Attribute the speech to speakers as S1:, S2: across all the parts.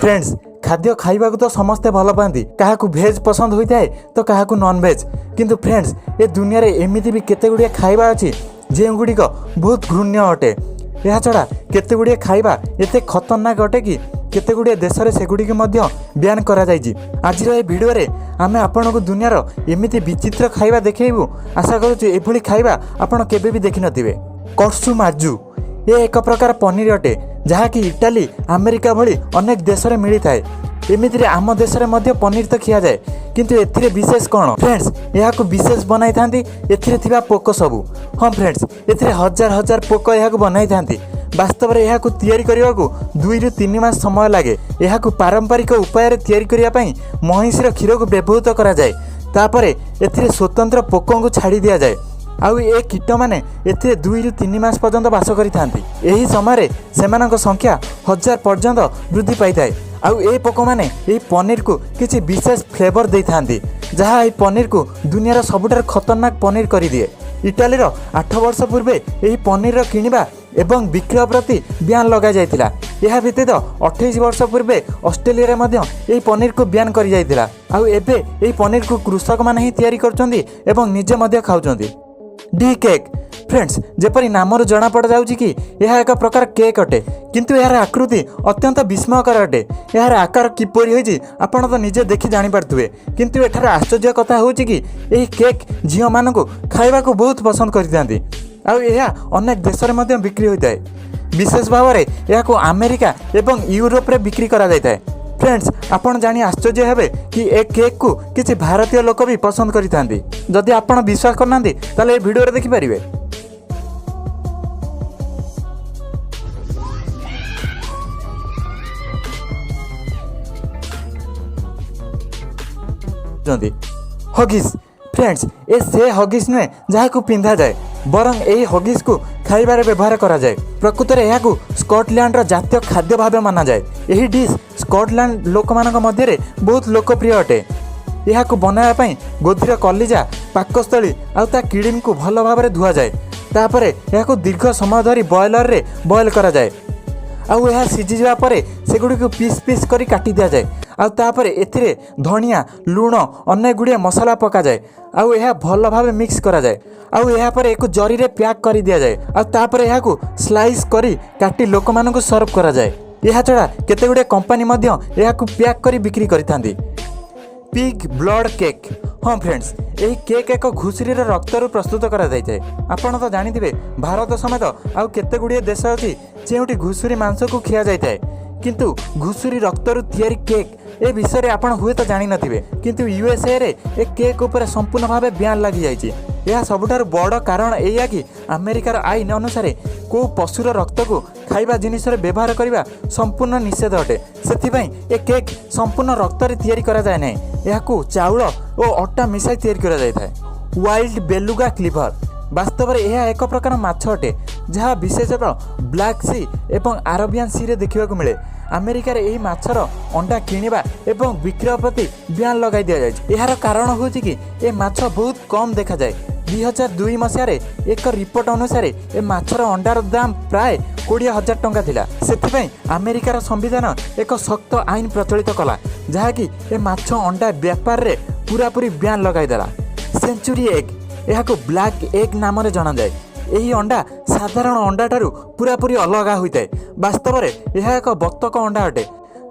S1: Friends, ଖାଦ୍ୟ ଖାଇବାକୁ ତ ସମସ୍ତେ ଭଲ ପାଆନ୍ତି। କାହାକୁ ଭେଜ୍ ପସନ୍ଦ ହୋଇଥାଏ ତ କାହାକୁ ନନ୍ଭେଜ୍। କିନ୍ତୁ ଫ୍ରେଣ୍ଡସ୍, ଏ ଦୁନିଆରେ ଏମିତି ବି କେତେ ଗୁଡ଼ିଏ ଖାଇବା ଅଛି, ଯେଉଁଗୁଡ଼ିକ ବହୁତ ଘୃଣ୍ୟ ଅଟେ। ଏହାଛଡ଼ା କେତେ ଗୁଡ଼ିଏ ଖାଇବା ଏତେ ଖତରନାକ ଅଟେ କି କେତେ ଗୁଡ଼ିଏ ଦେଶରେ ସେଗୁଡ଼ିକୁ ମଧ୍ୟ ବ୍ୟାନ୍ କରାଯାଇଛି। ଆଜିର ଏ ଭିଡ଼ିଓରେ ଆମେ ଆପଣଙ୍କୁ ଦୁନିଆର ଏମିତି ବିଚିତ୍ର ଖାଇବା ଦେଖେଇବୁ, ଆଶା କରୁଛୁ ଏଭଳି ଖାଇବା ଆପଣ କେବେ ବି ଦେଖିନଥିବେ। କର୍ସୁ ମାର୍ଜୁ। ଏ ଏକ ପ୍ରକାର ପନିର ଅଟେ, ଯାହାକି ଇଟାଲୀ, ଆମେରିକା ଭଳି ଅନେକ ଦେଶରେ ମିଳିଥାଏ। ଏମିତିରେ ଆମ ଦେଶରେ ମଧ୍ୟ ପନିର ତ ଖିଆଯାଏ, କିନ୍ତୁ ଏଥିରେ ବିଶେଷ କ'ଣ? ଫ୍ରେଣ୍ଡସ୍, ଏହାକୁ ବିଶେଷ ବନାଇଥାନ୍ତି ଏଥିରେ ଥିବା ପୋକ ସବୁ। ହଁ ଫ୍ରେଣ୍ଡସ୍, ଏଥିରେ ହଜାର ହଜାର ପୋକ ଏହାକୁ ବନାଇଥାନ୍ତି। ବାସ୍ତବରେ ଏହାକୁ ତିଆରି କରିବାକୁ 2ରୁ 3 ମାସ ସମୟ ଲାଗେ। ଏହାକୁ ପାରମ୍ପରିକ ଉପାୟରେ ତିଆରି କରିବା ପାଇଁ ମଇଁଷିର କ୍ଷୀରକୁ ବ୍ୟବହୃତ କରାଯାଏ। ତାପରେ ଏଥିରେ ସ୍ୱତନ୍ତ୍ର ପୋକଙ୍କୁ ଛାଡ଼ି ଦିଆଯାଏ। ଆଉ ଏ କୀଟମାନେ ଏଥିରେ 2ରୁ 3 ମାସ ପର୍ଯ୍ୟନ୍ତ ବାସ କରିଥାନ୍ତି। ଏହି ସମୟରେ ସେମାନଙ୍କ ସଂଖ୍ୟା ହଜାର ପର୍ଯ୍ୟନ୍ତ ବୃଦ୍ଧି ପାଇଥାଏ। ଆଉ ଏ ପୋକମାନେ ଏହି ପନିରକୁ କିଛି ବିଶେଷ ଫ୍ଲେଭର ଦେଇଥାନ୍ତି, ଯାହା ଏହି ପନିରକୁ ଦୁନିଆର ସବୁଠାରୁ ଖତରନାକ ପନିର କରିଦିଏ। ଇଟାଲୀର 8 ବର୍ଷ ପୂର୍ବେ ଏହି ପନିରର କିଣିବା ଏବଂ ବିକ୍ରୟ ପ୍ରତି ବ୍ୟାନ୍ ଲଗାଯାଇଥିଲା। ଏହା ବ୍ୟତୀତ 28 ବର୍ଷ ପୂର୍ବେ ଅଷ୍ଟ୍ରେଲିଆରେ ମଧ୍ୟ ଏହି ପନିରକୁ ବ୍ୟାନ୍ କରିଯାଇଥିଲା। ଆଉ ଏବେ ଏହି ପନିରକୁ କୃଷକମାନେ ହିଁ ତିଆରି କରୁଛନ୍ତି ଏବଂ ନିଜେ ମଧ୍ୟ ଖାଉଛନ୍ତି। D cake. Friends, ଯେପରି ନାମରୁ ଜଣାପଡ଼ିଯାଉଛି କି ଏହା ଏକ ପ୍ରକାର କେକ୍ ଅଟେ, କିନ୍ତୁ ଏହାର ଆକୃତି ଅତ୍ୟନ୍ତ ବିସ୍ମୟକର ଅଟେ। ଏହାର ଆକାର କିପରି ହୋଇଛି, ଆପଣ ତ ନିଜେ ଦେଖି ଜାଣିପାରୁଥିବେ। କିନ୍ତୁ ଏଠାରେ ଆଶ୍ଚର୍ଯ୍ୟ କଥା ହେଉଛି କି ଏହି କେକ୍ ଝିଅମାନଙ୍କୁ ଖାଇବାକୁ ବହୁତ ପସନ୍ଦ କରିଥାନ୍ତି। ଆଉ ଏହା ଅନେକ ଦେଶରେ ମଧ୍ୟ ବିକ୍ରି ହୋଇଥାଏ। ବିଶେଷ ଭାବରେ ଏହାକୁ ଆମେରିକା ଏବଂ ୟୁରୋପରେ ବିକ୍ରି କରାଯାଇଥାଏ। ଫ୍ରେଣ୍ଡସ୍, ଆପଣ ଜାଣି ଆଶ୍ଚର୍ଯ୍ୟ ହେବେ କି ଏ କେକ୍କୁ କିଛି ଭାରତୀୟ ଲୋକ ବି ପସନ୍ଦ କରିଥାନ୍ତି। ଯଦି ଆପଣ ବିଶ୍ୱାସ କରୁନାହାନ୍ତି, ତାହେଲେ ଏ ଭିଡ଼ିଓରେ ଦେଖିପାରିବେ। ହଗିସ୍। ଫ୍ରେଣ୍ଡସ୍, ଏ ସେ ହଗିସ୍ ନୁହେଁ ଯାହାକୁ ପିନ୍ଧାଯାଏ, ବରଂ ଏହି ହଗିସ୍କୁ ଖାଇବାରେ ବ୍ୟବହାର କରାଯାଏ। ପ୍ରକୃତରେ ଏହାକୁ ସ୍କଟଲ୍ୟାଣ୍ଡର ଜାତୀୟ ଖାଦ୍ୟ ଭାବେ ମାନାଯାଏ। ଏହି ଡିଶ୍ ସ୍କଟଲ୍ୟାଣ୍ଡ ଲୋକମାନଙ୍କ ମଧ୍ୟରେ ବହୁତ ଲୋକପ୍ରିୟ ଅଟେ। ଏହାକୁ ବନାଇବା ପାଇଁ ଗୋଧିର କଲିଜା, ପାକସ୍ଥଳୀ ଆଉ ତା କିଡ଼ନୀକୁ ଭଲ ଭାବରେ ଧୁଆଯାଏ। ତାପରେ ଏହାକୁ ଦୀର୍ଘ ସମୟ ଧରି ବଏଲରରେ ବଏଲ୍ କରାଯାଏ। ଆଉ ଏହା ସିଝିଯିବା ପରେ ସେଗୁଡ଼ିକୁ ପିସ୍ ପିସ୍ କରି କାଟି ଦିଆଯାଏ। ଆଉ ତାପରେ ଏଥିରେ ଧଣିଆ, ଲୁଣ, ଅନେକ ଗୁଡ଼ିଏ ମସଲା ପକାଯାଏ। ଆଉ ଏହା ଭଲ ଭାବେ ମିକ୍ସ କରାଯାଏ। ଆଉ ଏହାପରେ ଏକୁ ଜରିରେ ପ୍ୟାକ୍ କରି ଦିଆଯାଏ। ଆଉ ତାପରେ ଏହାକୁ ସ୍ଲାଇସ୍ କରି କାଟି ଲୋକମାନଙ୍କୁ ସର୍ଭ କରାଯାଏ। ଏହାଛଡ଼ା କେତେ ଗୁଡ଼ିଏ କମ୍ପାନୀ ମଧ୍ୟ ଏହାକୁ ପ୍ୟାକ୍ କରି ବିକ୍ରି କରିଥାନ୍ତି। Pig blood cake. ହଁ ଫ୍ରେଣ୍ଡସ୍, ଏହି କେକ୍ ଏକ ଘୁଷୁରୀର ରକ୍ତରୁ ପ୍ରସ୍ତୁତ କରାଯାଇଥାଏ। ଆପଣ ତ ଜାଣିଥିବେ, ଭାରତ ସମେତ ଆଉ କେତେ ଗୁଡ଼ିଏ ଦେଶ ଅଛି ଯେଉଁଠି ଘୁଷୁରୀ ମାଂସକୁ ଖିଆଯାଇଥାଏ। କିନ୍ତୁ ଘୁଷୁରୀ ରକ୍ତରୁ ତିଆରି କେକ୍, ଏ ବିଷୟରେ ଆପଣ ହୁଏତ ଜାଣିନଥିବେ। କିନ୍ତୁ ୟୁଏସ୍ଏରେ ଏ କେକ୍ ଉପରେ ସମ୍ପୂର୍ଣ୍ଣ ଭାବେ ବ୍ୟାନ୍ ଲାଗିଯାଇଛି। ଏହା ସବୁଠାରୁ ବଡ଼ କାରଣ ଏଇଆ କି ଆମେରିକାର ଆଇନ ଅନୁସାରେ କେଉଁ ପଶୁର ରକ୍ତକୁ ଖାଇବା ଜିନିଷରେ ବ୍ୟବହାର କରିବା ସମ୍ପୂର୍ଣ୍ଣ ନିଷେଧ ଅଟେ। ସେଥିପାଇଁ ଏ କେକ୍ ସମ୍ପୂର୍ଣ୍ଣ ରକ୍ତରେ ତିଆରି କରାଯାଏ ନାହିଁ। ଏହାକୁ ଚାଉଳ ଓ ଅଟା ମିଶାଇ ତିଆରି କରାଯାଇଥାଏ। Wild beluga liver. ବାସ୍ତବରେ ଏହା ଏକ ପ୍ରକାର ମାଛ ଅଟେ, ଯାହା ବିଶେଷତଃ ବ୍ଲାକ୍ ସି ଏବଂ ଆରବିଆନ୍ ସିରେ ଦେଖିବାକୁ ମିଳେ। ଆମେରିକାରେ ଏହି ମାଛର ଅଣ୍ଡା କିଣିବା ଏବଂ ବିକ୍ରୟ ପ୍ରତି ବ୍ୟାନ୍ ଲଗାଇ ଦିଆଯାଇଛି। ଏହାର କାରଣ ହେଉଛି କି ଏ ମାଛ ବହୁତ କମ୍ ଦେଖାଯାଏ। 2002 ମସିହାରେ ଏକ ରିପୋର୍ଟ ଅନୁସାରେ ଏ ମାଛର ଅଣ୍ଡାର ଦାମ ପ୍ରାୟ 20,000 ଟଙ୍କା ଥିଲା। ସେଥିପାଇଁ ଆମେରିକାର ସମ୍ବିଧାନ ଏକ ଶକ୍ତ ଆଇନ ପ୍ରଚଳିତ କଲା, ଯାହାକି ଏ ମାଛ ଅଣ୍ଡା ବ୍ୟାପାରରେ ପୁରାପୁରି ବ୍ୟାନ୍ ଲଗାଇଦେଲା। Century egg. ଏହାକୁ ବ୍ଲାକ୍ ଏଗ୍ ନାମରେ ଜଣାଯାଏ। ଏହି ଅଣ୍ଡା ସାଧାରଣ ଅଣ୍ଡାଠାରୁ ପୁରାପୁରି ଅଲଗା ହୋଇଥାଏ। ବାସ୍ତବରେ ଏହା ଏକ ବତକ ଅଣ୍ଡା ଅଟେ,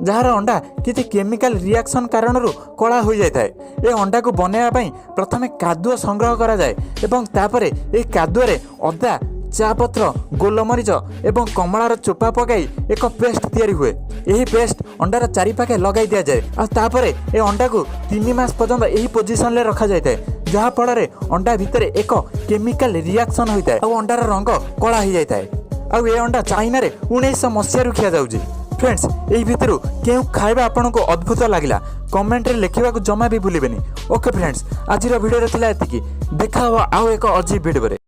S1: ଯାହାର ଅଣ୍ଡା କିଛି କେମିକାଲ ରିଆକ୍ସନ୍ କାରଣରୁ କଳା ହୋଇଯାଇଥାଏ। ଏ ଅଣ୍ଡାକୁ ବନାଇବା ପାଇଁ ପ୍ରଥମେ କାଦୁଅ ସଂଗ୍ରହ କରାଯାଏ ଏବଂ ତାପରେ ଏହି କାଦୁଅରେ ଅଦା, ଚା ପତ୍ର, ଗୋଲମରିଚ ଏବଂ କମଳାର ଚୋପା ପକାଇ ଏକ ପେଷ୍ଟ ତିଆରି ହୁଏ। ଏହି ପେଷ୍ଟ ଅଣ୍ଡାର ଚାରିପାଖେ ଲଗାଇ ଦିଆଯାଏ। ଆଉ ତାପରେ ଏ ଅଣ୍ଡାକୁ 3 ମାସ ପର୍ଯ୍ୟନ୍ତ ଏହି ପୋଜିସନରେ ରଖାଯାଇଥାଏ, ଯାହାଫଳରେ ଅଣ୍ଡା ଭିତରେ ଏକ କେମିକାଲ ରିଆକ୍ସନ୍ ହୋଇଥାଏ ଆଉ ଅଣ୍ଡାର ରଙ୍ଗ କଳା ହୋଇଯାଇଥାଏ। ଆଉ ଏ ଅଣ୍ଡା ଚାଇନାରେ 1900 ମସିହାରୁ ଖିଆଯାଉଛି। ଫ୍ରେଣ୍ଡସ୍, ଏଇ ଭିତରୁ କେଉଁ ଖାଇବା ଆପଣଙ୍କୁ ଅଦ୍ଭୁତ ଲାଗିଲା, କମେଣ୍ଟରେ ଲେଖିବାକୁ ଜମା ବି ଭୁଲିବେନି। ଓକେ ଫ୍ରେଣ୍ଡସ୍, ଆଜିର ଭିଡ଼ିଓରେ ଥିଲା ଏତିକି। ଦେଖା ହେବ ଆଉ ଏକ ଅଜୀବ ଭିଡ଼ିଓରେ।